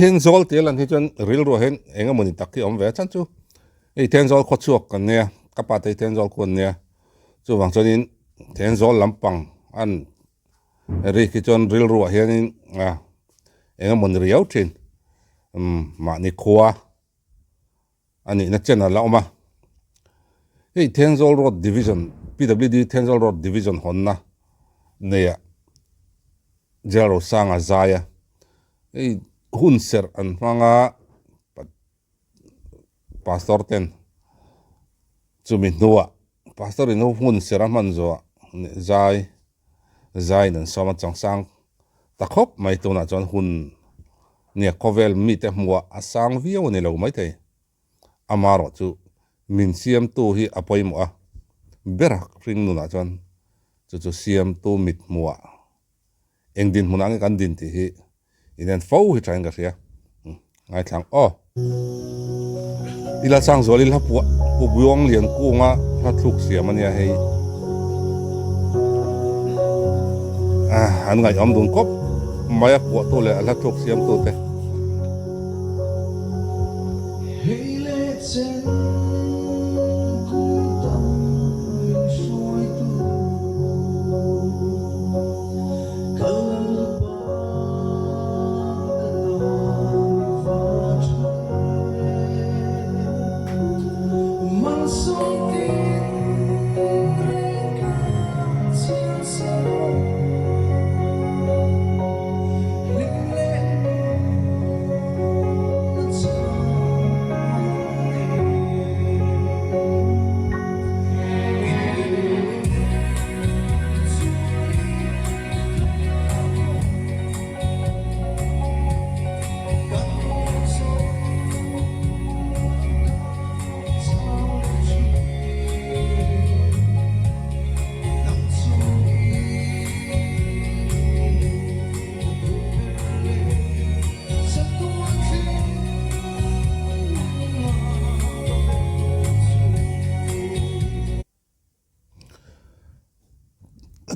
Thenzawl tia lan hi chuan rilruah hian eng emawni tak hi a awm ve a chhan chu hei Thenzawl khawchhuak kan nia ka pa te hi Thenzawl khu an nia chuvang chuanin Thenzawl lampang an rik hi chuan rilruah hianin a eng emawni riau thin umm mahni khua a nihna chen a la awm a. Hei Thenzawl Road Division, PWD Thenzawl Road Division hawnna neiah General Rosanga zai a, hei hun serh an hmang a, Pastor ten chumi hnuah Pastor in hun serh a hman zawhah zai zaiin an sawm a, changsang ta khawp mai tunah chuan hun nia khawvel mite hmuhah a sang viau a ni lo maithei. Amarawh chu min siamtu hi a pawimawh a, ber hring nunah chuan chu chu siamtu mit hmuhah eng dinhmunah nge kan din tih hi inen fo hi thain ka hria. Ngaithlang aw. Ila Sangzuali hla puah Pu Buang Liankunga hla thluk siam a nia hei. An ngaihawm dun kawp mai a puahtu leh a hla thluk siamtu te.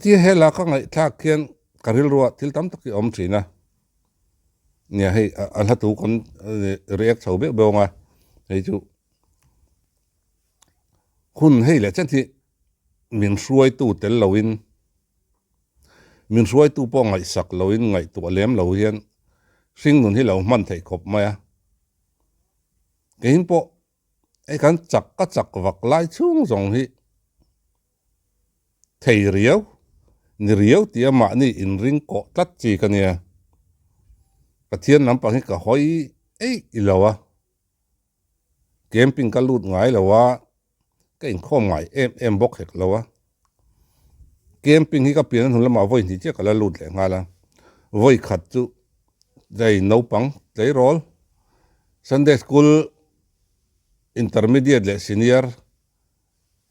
Tia hela ka ngaihthlak hian ka rilruah thil tam tak hi a awm thin a, nia hei a hla thu kan react chho beuh beuh ang a, hei chu hun hei leh chen hi min hruaitu tel loin min hruaitu pawh ngaihsak loin ngaihtuah lem lo hian hringnun hi lo hman theih khawp mai a, keiin pawh Hei kan chak ka chak vak lai chhung zawng hi thei riau, ni riau tia mahni inring kawh tlat chi ka nia. Pathian lampang hi ka hawi eih ilo a, camping ka lut ngai lo a, ka inkhawm ngai em em bawk hek lo a. Camping hi ka pian a hnu lamah vawi hnih chiah ka la lut leh nghal a, vawi khat chu hei naupang tleirawl Sunday school intermediate leh senior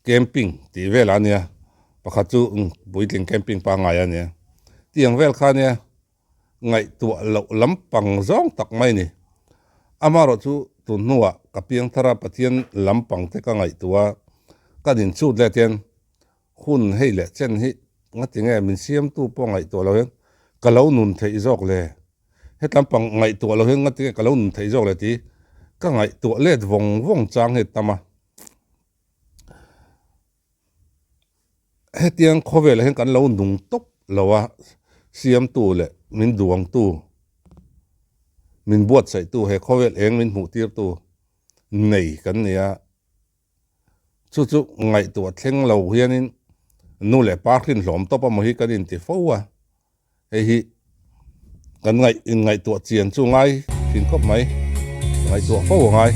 camping tih vel a nia, pakhat chu puitling camping pangngai a nia, tiang vel kha nia ngaihtuah loh lampang zawng tak mai a ni. Amaherawh chu tun hnuah ka piang thar a, Pathian lampang te ka ngaihtuah a, ka din chut let hian hun hei leh chen hi ngati nge min siamtu pawh ngaihtuah lo hian ka lo nun theih zawk le, heti lampang ngaihtuah lo hian ngati nge ka lo nun theih zawk le tih ka ngaihtuah let vawng vawng chang hi tam a. Hetiang khawvelah hian kan lo nung tawp lo a, siamtu leh min duangtu, min buatsaihtu, he khawvel eng min hmuhtirtu nei kan ni a. Chu chu ngaihtuah thleng lo hianin nu leh pa hrinhlawm tawp amaw hi kan inti fo a, hei hi kan ngaih inngaihtuah chian chu ngai thin khawp mai, ngaihtuah fo a ngai.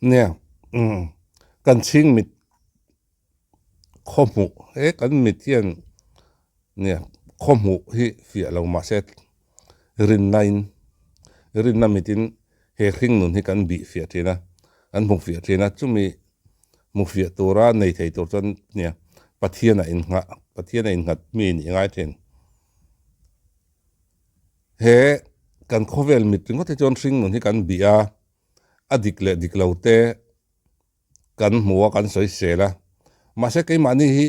Nia, umm, kan chhing mit khaw hmuh he kan mit hian nia khaw hmuh hi fiah lo mahse rinna in rinna mit in he hring nun hi kan bih fiah thin a kan hmu fiah thin a chumi hmu fiah tura nei thei tur chuan nia Pathian a inngah Pathian a innghat mi nih ngai thin he kan khawvel mit ringawt hi chuan hring nun hi kan bih a a dik leh dik lo te. Kan hmu a, kan sawi sel a. Mahse keimahni hi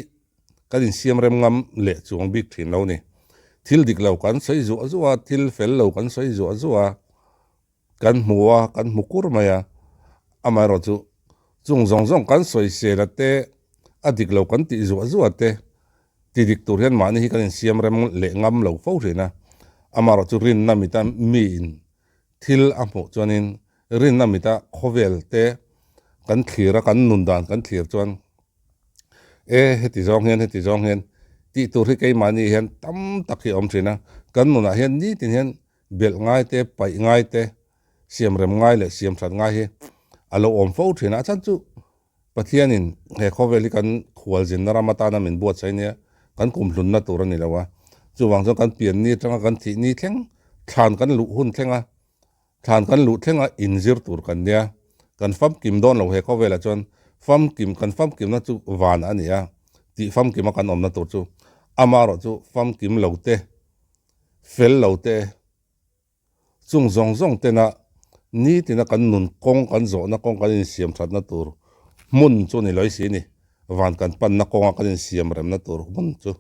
kan insiam rem ngam leh chuang bik thin lo ni. Thil dik lo kan sawi zuah zuah a, thil fel lo kan sawi zuah zuah a, kan hmu a, kan hmu kur mai a. Amaherawh chu chung zawng zawng kan sawi sel a te, a dik lo kan tih zuah zuah te, ti dik tur hian mahni hi kan insiam rem leh ngam lo fo thin a. Amaherawh chu rinna mita miin Thil a hmuh chuanin rinna mita khawvel te kan thlir a, kan nun dan kan thlir chuan e heti zawng hian heti zawng hian tih tur hi keimahni hian tam tak hi a awm thin a, kan nunah hian nitin hian belh ngai te, paih ngai te, siamrem ngai leh siamthat ngai hi a lo awm fo thin a, a chhan chu Pathianin he khawvel hi kan khualzinna ram atana min buatsaih nia, kan kumhlunna tur a ni lo a. Chuvang chuan kan pianni atanga kan thihni thleng, thlan kan luh hun thlenga, thlan kan luh thlenga inzir tur kan nia. Kan famkim dawn lo he khawvelah chuan famkim, kan famkimna chu van a ni a, tih famkima kan awmna tur chu. Amaherawhchu famkim lo te, fel lo te, Chung zawng zawng tena nitina kan nun kawng kan zawhna kawng kan insiam thatna tur hmun chu ni lawih si ni. Van kan panna kawnga kan insiam remna tur hmun chu.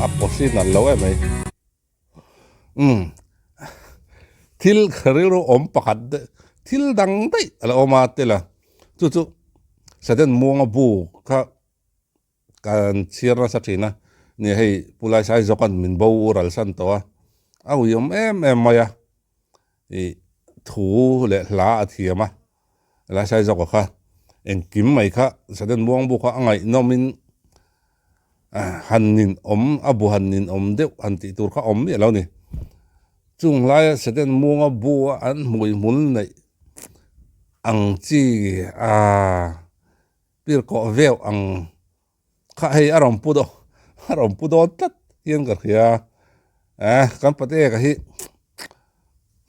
A pawsi nalh lo em mai. Umm thil rilru awm pakhat deuh thil dang daih a lo awm a tel a chu chu Sudden Muanga bu kha kan chhiar nasa thin a ni hei Pu Laisai zawk an min bo ral san tawh a a ui awm em em mai a ih thu leh hla a thiam a Laisai zawk kha engkim mai kha Sudden Muang bu kha a ngaihnawm in. Han nin awm, a bu han nin awm deuh han tih tur kha awm miah lo ni. Chung laia Satan muanga bu a an hmuihmul neih ang chi a pir kawh veuh ang kha hei a rawn pu dawn a rawn pu dawn tlat hian ka hria a, kan pate ka hi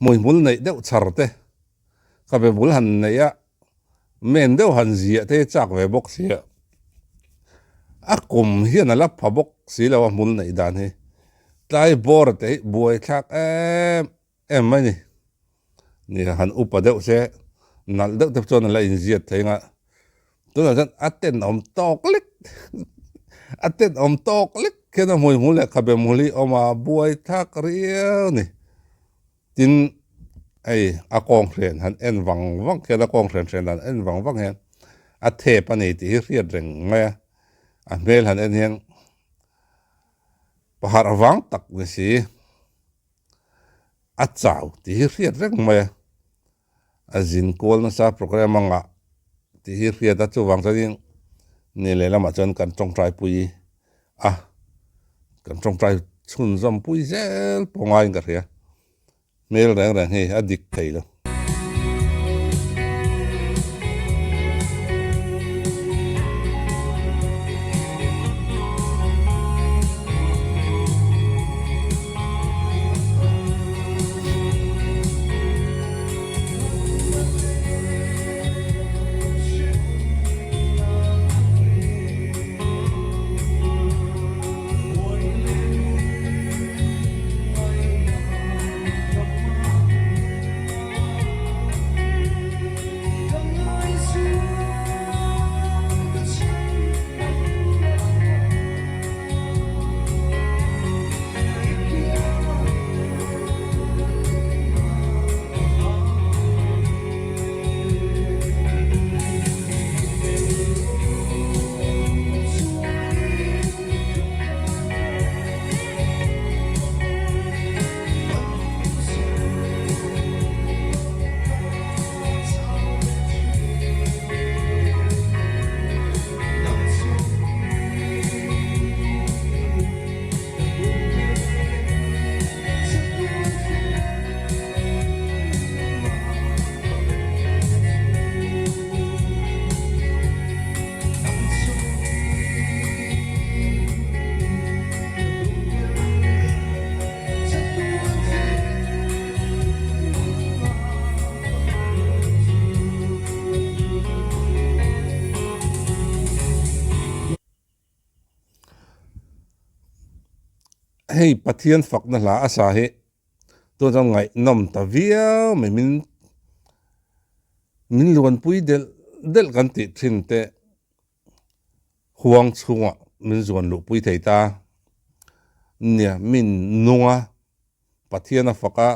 hmuihmul neih deuh char te ka be bul han neih a. Men deuh han ziah te chak ve bawk si a, a kum hian a la pha bawk si lo a hmul neih dan hi. Tlai bawr te hi buai thlak em em mai ni. Ni han upa deuh se nalh deuh te chuan a la inziat thei ang a, tunah chuan a tenawm tawk lek a tenawm tawk lek khian a hmui hmul leh khabe hmul hi awm a buai thlak riau a ni. Tin, hei a kawng hren han en vang vang khian a kawng hren hren dan en vang vang hian a thep a ni tih hi hriat reng mai a, a hmel han en hian paharh vang tak ni si a chau tih hi hriat reng mai a, a zin kual nasa program a ngah tih hi hriat a chuvang chuanin ni lehlamah chuan kan tawngtai pui a kan tawngtai chhunzawm pui zel pawh ngaiin ka hria hmel reng reng hi a dik thei lo. Hei Pathian fakna hla a sa hi tun chuan ngaihnawm ta viau mai min min luanpui delh delh kan tih thin te huang chhungah min zuan luhpui thei ta nia min nunga Pathian a faka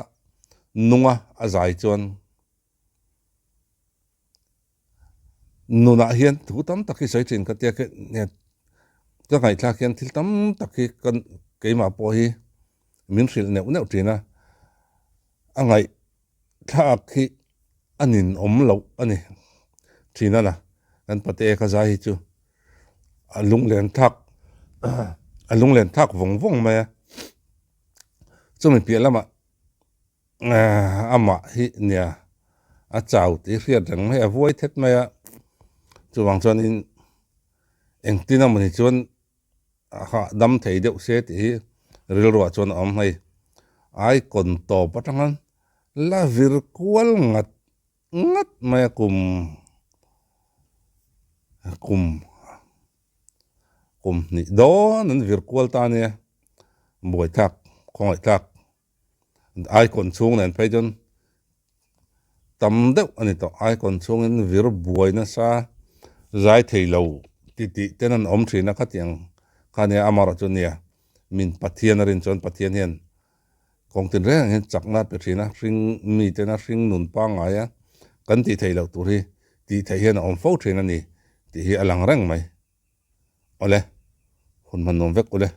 nunga a zai chuan Nunah hian thu tam tak hi sawi thin ka tia ka ngaihthlak hian thil tam tak hi ka keimah pawh hi min hrilh neuh neuh thin a, a ngaihthlak hi a ninawm loh a ni thin a na kan pate ka zai hi chu a lunglen thlak a lunglen thlak vawng vawng mai a, chumi piah lamah. Amah hi nia a chau tih hriat reng mai a vuai thet mai a, chuvang chuanin engtin amawni chuan a hahdam thei deuh se tih hi rilruah chuan a awm hei. Icon tawp atanga la vir kual ngat ngat mai a kum kum kum hnih dawn an vir kual ta ania buaithlak khawngaihthlak. Icon chhung nen phei chuan tam deuh a ni tawh. Icon chhungin vir buai nasa zai thei lo ti tih ten an awm thin a khatiang kha nia amaherawh chu nia min Pathian a rin chuan Pathian hian kawng tin reng hian chakna a pe thin a hring mi tena hring nun pangngai a kan tih theih loh tur hi tih theih hian a awm fo thin a ni tih hi a lang reng mai. Awle hun hman nuam vek ule.